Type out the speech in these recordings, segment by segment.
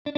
Ho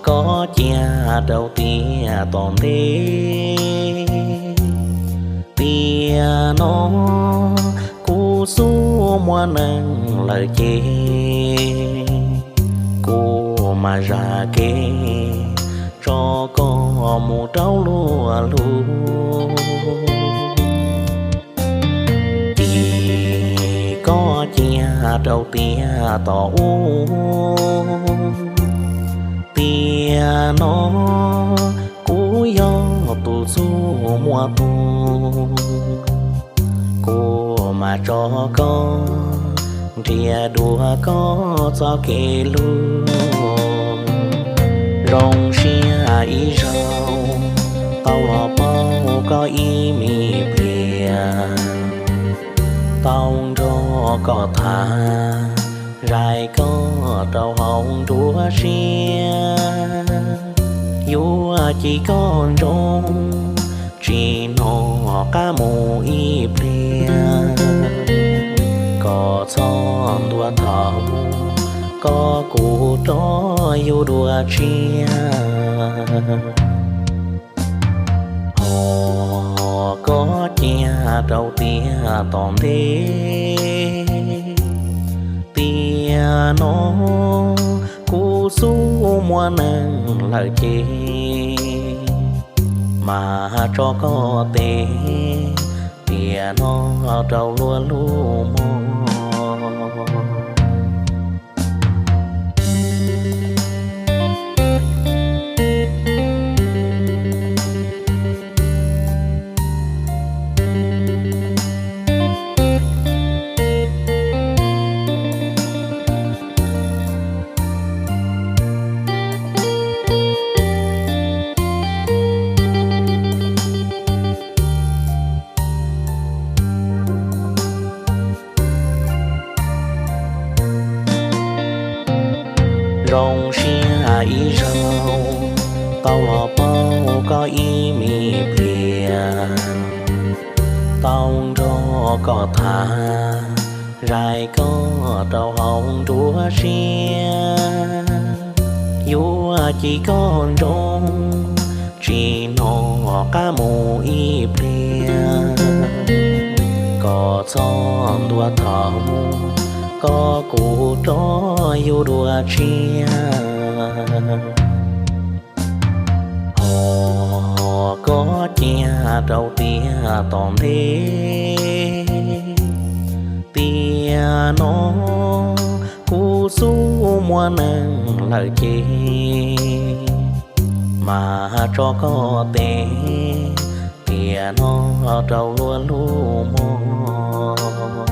koj cia rau tiaj tom ntej, tiam no kuv xub muaj neeg lawm ces kuv mam zam kev tso koj mus rau luag lug. Ces koj cia rau tiaj tom ub, tiam no kuv yog tus xub muaj tug, kuv mam tso koj nrhiav dua koj txoj kev lug. Zoo siab ib zaug tau los paub koj ib me pliag, tau nrog koj tham, zais koj rau hauv nruab siab. Yuav cia koj ntsoov, tsis hnov qab mus ib pliag, kom txhob ntuas thaum koj kuv rov yug dua tshiab. Ho koj cia rau tiaj tom ntej, tiam no kuv xub muaj neeg lawm ces mam tso koj tes, tiam no rau luag lub mog. Zoo siab ib zaug tau los paub koj ib me pliag, tau nrog koj tham, zais koj rau hauv nruab siab. Yuav cia koj ntsoov, tsis hnov qab mus ib pliag, kom txhob ntuas thaum koj kuv rov yug dua tshiab. Ho koj cia rau tiaj tom ntej, tiam no kuv xub muaj neeg lawm ces mam tso koj tes, tiam no rau luag lub mog.